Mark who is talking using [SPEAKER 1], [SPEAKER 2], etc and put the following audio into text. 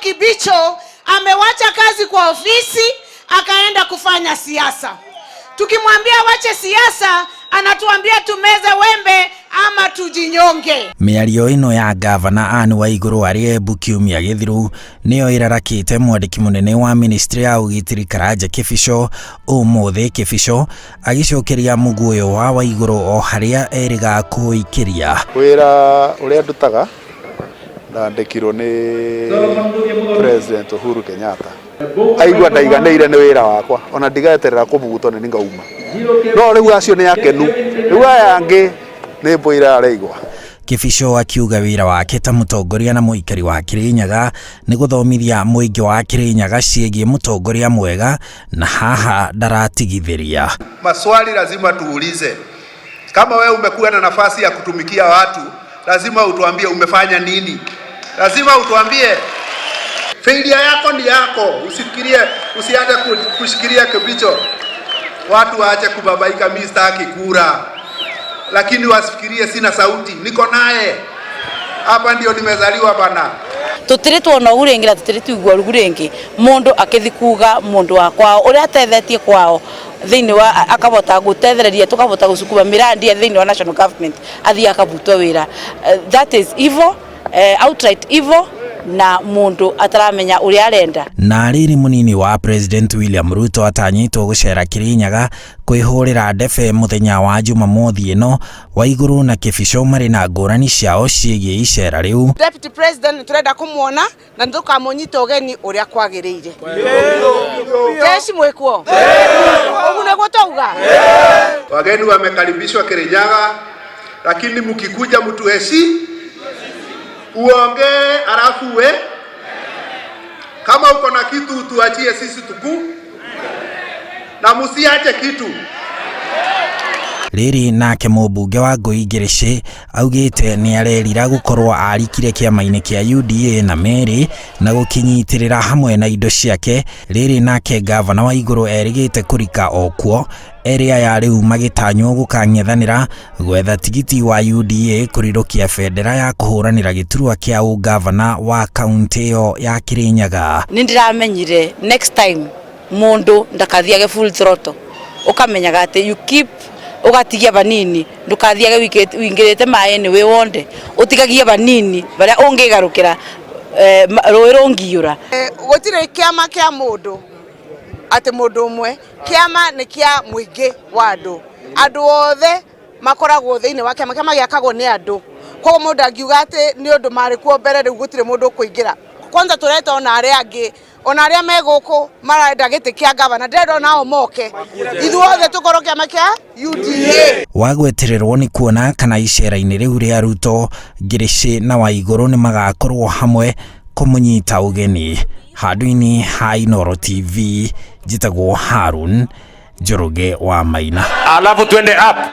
[SPEAKER 1] Kibicho amewacha kazi kwa ofisi akaenda kufanya siasa. Tukimwambia wache siasa, anatuambia tumeze wembe ama tujinyonge.
[SPEAKER 2] Mĩario ĩno ya gavana Anne Waiguru arĩ Embu kiumia gĩthiru nĩyo ĩrarakĩte mwandĩki mũnene wa ministry ya ũgitĩri Karanja Kĩbico. Ũmũthĩ Kĩbico agĩcokeria mũguũyũ wa Waiguru o harĩa erĩga kũũikĩria.
[SPEAKER 3] Wĩra ũrĩa ndutaga ndandĩkirwo nĩ President Uhuru Kenyatta. Aigua ndaiganĩire nĩ wĩra wakwa, ona ndigeterera kũbutwo nĩ ngauma. No rĩu acio nĩ akenu, rĩu aya angĩ nĩ mbũira araigua.
[SPEAKER 2] Kĩbico akiuga wĩra wake ta mũtongoria na mũikari wa Kĩrĩnyaga nĩ gũthomithia mũingĩ wa Kĩrĩnyaga ciĩgiĩ mũtongoria mwega na haha ndaratigithĩria.
[SPEAKER 4] Maswali lazima tuulize. Kama wewe umekuwa na nafasi ya kutumikia watu, lazima utuambie umefanya nini. Lazima utuambie failure yako ni yako. Usifikirie, usianze kushikilia kibicho. Watu waache kubabaika, mimi sitaki kura, lakini wasifikirie sina sauti, niko naye hapa, ndio nimezaliwa bana.
[SPEAKER 5] Tutiri tuona ũguo rĩngĩ na tutiri tuigua ũguo rĩngĩ mũndũ akĩthi kuga mũndũ wa kwao ũrĩa atethetie kwao thĩinĩ wa akabota gũtethereria tukabota gũcukuma mirandi ya thĩinĩ wa national government athiĩ akabutwo wĩra. That is evil, outright evil, na mũndũ ataramenya ũrĩa arenda.
[SPEAKER 2] Na rĩrĩ, mũnini wa President William Ruto atanyĩtwo gũcera Kĩrĩnyaga kwĩhũrĩra ndebe mũthenya wa Jumamothi ĩno. Waiguru na Kĩbico marĩ na ngũrani ciao ciĩgiĩ icera rĩu.
[SPEAKER 1] Deputy President nĩ kũmuona na nĩ tũkamũnyita ũgeni ũrĩa kwagĩrĩire. Jeshi mwĩkuo ũguo nĩguo twauga.
[SPEAKER 4] Wageni wamekaribishwa Kirinyaga, lakini mkikuja mtuheshi, uongee alafu we kama uko na kitu utuachie sisi tuku na msiache kitu.
[SPEAKER 2] Rĩrĩ nake mũmbunge wa Ngui Ngirici augĩte nĩ arerira gũkorwo arikire kĩama-inĩ kĩa UDA na Mary na gũkĩnyitĩrĩra hamwe na indo ciake. Rĩrĩ nake gavana Waiguru erĩgĩte kũrika o kuo. Erĩ aya rĩu magĩtanywo gũkang'ethanĩra gwetha tigiti wa UDA kũrirũkia bendera ya kũhũranĩra gĩturwa kĩa ũgavana wa kaunti ĩyo ya Kĩrĩnyaga.
[SPEAKER 5] Nĩ ndĩramenyire next time mũndũ ndakathiage full throttle, ũkamenyaga atĩ you keep ũgatigia vanini, ndũkathiage wingĩrĩte maĩ-inĩ wĩ wonde, ũtigagie vanini barĩa ũngĩgarũkĩra rũĩ rũngiyũra.
[SPEAKER 1] Gũtirĩ kĩama kĩa mũndũ atĩ mũndũ ũmwe, kĩama nĩ kĩa mũingĩ wa andũ. Andũ othe makoragwo thĩinĩ wa kĩama. Kĩama gĩakagwo nĩ andũ, koguo mũndũ angiuga atĩ nĩ ũndũ marĩ kuo mbere rĩu gũtirĩ mũndũ ũkũingĩra. Kwanza tũreta ona arĩa angĩ, ona arĩa me gũkũ marenda gĩtĩ kĩa gavana, ndĩrenda onao moke, ithuothe tũkorwo kĩama kĩa UDA.
[SPEAKER 2] Wagwetererwo nĩ kuona kana icera-inĩ rĩu rĩa Ruto, Ngirici na Waiguru nĩ magakorwo hamwe kũmũnyita ũgeni. Handũ-inĩ ha Inooro TV, njĩtagwo Harun Njoroge wa Maina.
[SPEAKER 6] Alafu twende up.